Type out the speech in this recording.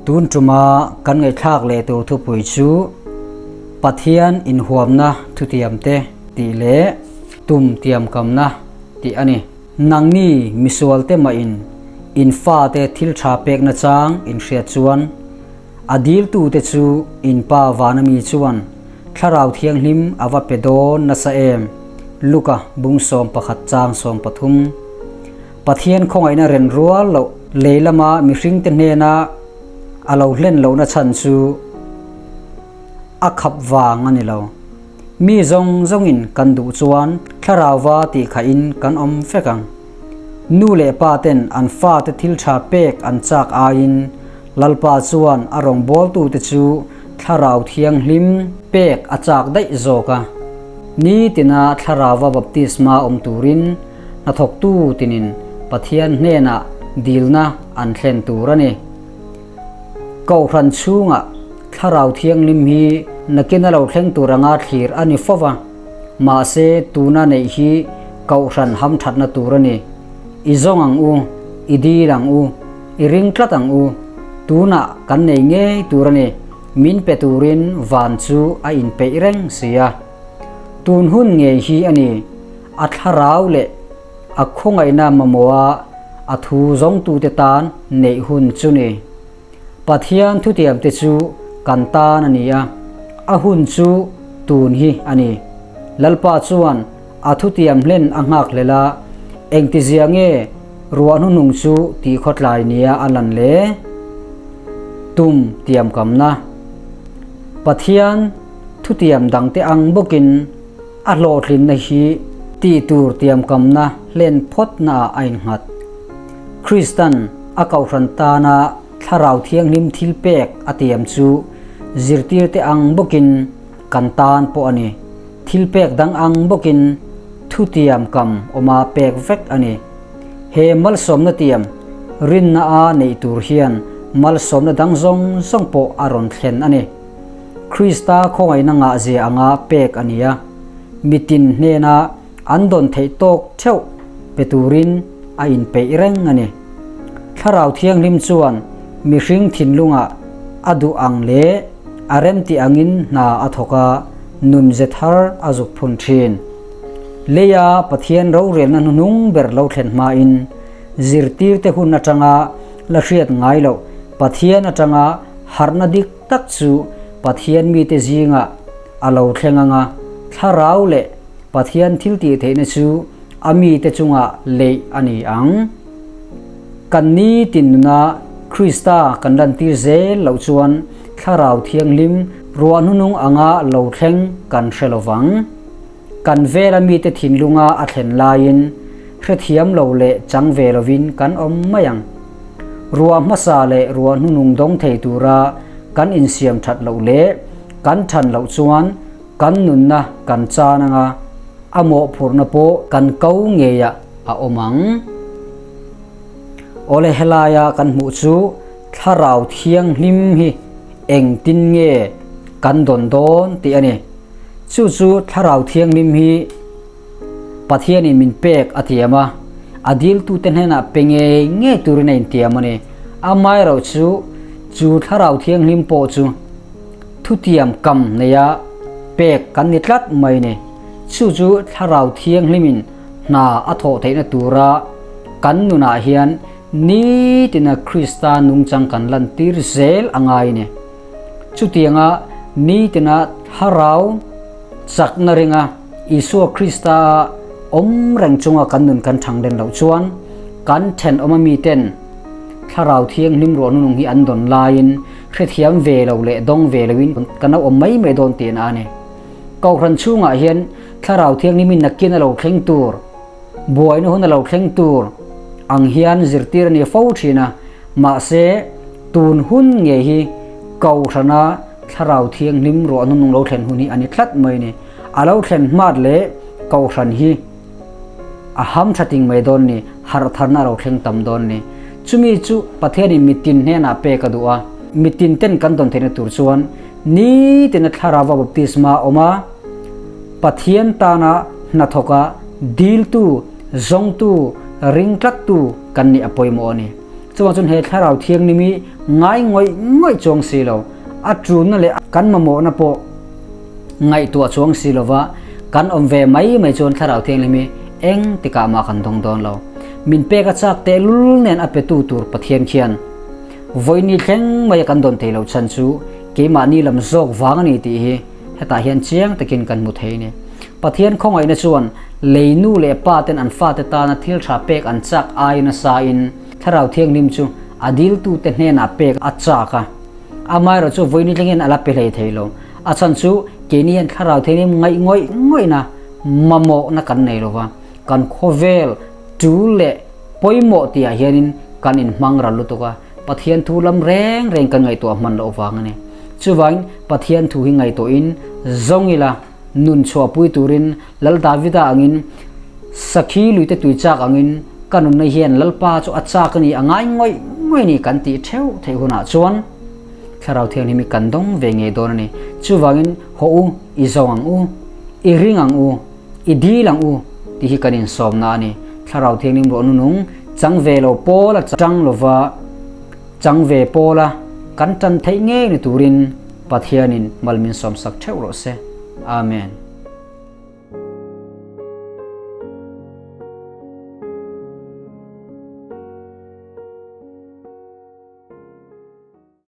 Tun tuma kan ngaihthlak leh tur thupui chu Pathian inhuamna thutiamte tih leh tum tiamkamna tih a ni. Nangni misualte mahin in fate thil tha pekna chang in hriat chuan a diltute chu in Pa vana mi chuan Thlarau Thianghlim a va pe dawn nasa em? Luka bung 11 chang 13. Pathian khawngaihna ren rual loh lei lama mihringte hnena a lo hlen lohna chhan chu a khap vang a ni lo. Mi zawng zawngin kan duh chuan thlarauva tih khahin kan awm vek ang. Nu leh pa ten an fate thil tha pek an chak aiin Lalpa chuan a rawngbawltute chu Thlarau Thianghlim pek a chak daih zawk a. Nitina thlarauva baptisma awm turin hnathawktu tinin Pathian hnenah dilna an thlen tur a ni. Kohhran chhungah Thlarau Thianghlim hi nakin a lo thleng tur anga thlir a ni fo va, mahse tuna neih hi Kohhran hamthatna tur a ni. I zawng ang u, i dil ang u, i ring tlat ang u, tunah kan nei ngei tur a ni, min pe turin van chu a inpeih reng si a. Tun hun ngei hi a ni, a thlarau leh a khawngaihna mamawha a thu zawngtute tan neih hun chu ni. Pathian thutiamte chu kan tan a ni a, a hun chu tun hi a ni. Lalpa chuan a thutiam hlen a nghak hlel a, engtizia nge ruah hnuhnung chu tih khawtlai nia a lan le? Tum tiamkamna. Pathian thutiam dangte ang bawkin a hlawhtlinna hi tih tur tiamkamna hlen phawtnaah a innghat. Kristan a kohhran tana Thlarau Thianghlim thil pek a tiam chu zirtirte ang bawkin kan tan pawh a ni. Thil pek dang ang bawkin thutiam kam awma pek vek a ni. He malsawmna tiam rinna a neih tur hian malsawmna dang zawng zawng pawh a rawn thlen a ni. Krista khawngaihna ngahzia anga pek a ni a, mitin hnena an dawn theih tawk theuh pe turin a inpeih reng a ni. Thlarau Thianghlim chuan mihring thinlungah a duh ang leh a remti angin hna a thawk a, nunze thar a zuk phun thin. Leia Pathian rorelna hnuhnung ber lo thlen hmain zirtirte hun atanga la hriat ngai loh Pathian atanga harhna dik tak chu Pathian mite zingah a lo thleng anga thlarau leh Pathian thil tih theihna chu a mite chungah leih a ni ang. Kan nitin nuna Krista kan lantir zel loh chuan Thlarau Thianghlim ruah hnunung anga lo thleng kan hre lo vang. Kan vela mite thinlunga a thlen laiin hrethiam lo leh chang ve lovin kan awm mai ang. Ruah hmasa leh ruah hnunung dawng thei tura kan insiam that loh leh kan than loh chuan kan nunna kan chan anga a mawhphurhna pawh kan ko ngeiah a awm ang. Awle helaia kan hmuh chu Thlarau Thianghlim hi engtin nge kan dawn dawn tih a ni. Chu chu Thlarau Thianghlim hi Pathianin min pek a tiam a, a diltute hnenah pe ngei ngei turin a intiam a ni. Amaherawh chu, chu Thlarau Thianghlim pawh chu thutiam kam neia pek kan ni tlat mai ni. Chu chu Thlarau Thianghlimin hna a thawh theihna tura kan nunah hian nitina Krista nungchang kan lantir zel a ngai ni. Chutianga nitina Thlarau chakna ringa Isua Krista a awm reng chunga kan nun kan thang den loh chuan kan thenawm a miten Thlarau Thianghlim ruah hnunung hi an dawn laiin hrethiam ve lo leh dawng ve loin kan lo awm mai mai dawn tihna a ni. Kohhran chhungah hian Thlarau Thianghlimin nakin a lo thleng tur, buaina hun a lo thleng tur ang hian zirtir a ni fo thin a, mahse tun hun ngei hi Kohhrana Thlarau Thianghlim ruah hnunung lo thlen hun hi a ni tlat mai a ni. A lo thlen hmat leh Kohhran hi a ham tha ting mai dawn ni, harh tharna a lo thleng tam dawn ni. Chumi chu Pathianin mitin hnenah pek a duh a, mitin ten kan dawn theihna tur chuan nitina Thlarauva baptisma a awm a, Pathian tana hnathawka diltu, zawngtu, ring tlattu kan nih a pawimawh a ni. Chuvang chuan he Thlarau Thianghlim hi ngai ngawih ngawih chuang si lo, a ṭulna leh kan mamawhna pawh ngaihtuah chuang si lova kan awm ve mai mai chuan Thlarau Thianghlim hi eng tikah mah kan dawng dawn lo. Min pek a chak tehlul nen a petu tur Pathian khian vawiini thleng maia kan dawn thei lo chhan chu keimahni lam zawk vang a ni tih hi hetah hian chiang takin kan hmu thei a ni. Pathian khawngaihna chuan lei nu leh pa ten an fate tana thil tha pek an chak ai nasa in Thlarau Thianghlim chu a diltute hnenah pek a chak a. Amaherawh chu vawiini thleng hian a la pe hlei thei lo. A chhan chu keini hian Thlarau Thianghlim ngaih ngawih ngawihna mamawhna kan nei lo va, kan khawvel tul leh pawimawh tihah hianin kan inhmang ral lutuk a, Pathian thu lam reng reng kan ngaihtuah hman loh vang a ni. Chuvangin Pathian thu hi ngaihtuahin zawng ila nun chhuahpui turin Lal Davida angin Sakhi luite tui chak angin ka nunna hian Lalpa chu a chak a ni, a ngai ngawih ngawih a ni kan tih theuh theih hunah chuan Thlarau Thianghlim hi kan dawng ve ngei dawn a ni. Chuvangin haw u, i zawng ang u, i ring ang u, i dil ang u tih hi kan insawmna a ni. Thlarau Thianghlim ruah nunung chang ve lo pawla chang lova chang ve pawla kan tan theih ngei ni turin Pathianin mal min sawmsak theuh rawh se. Amen.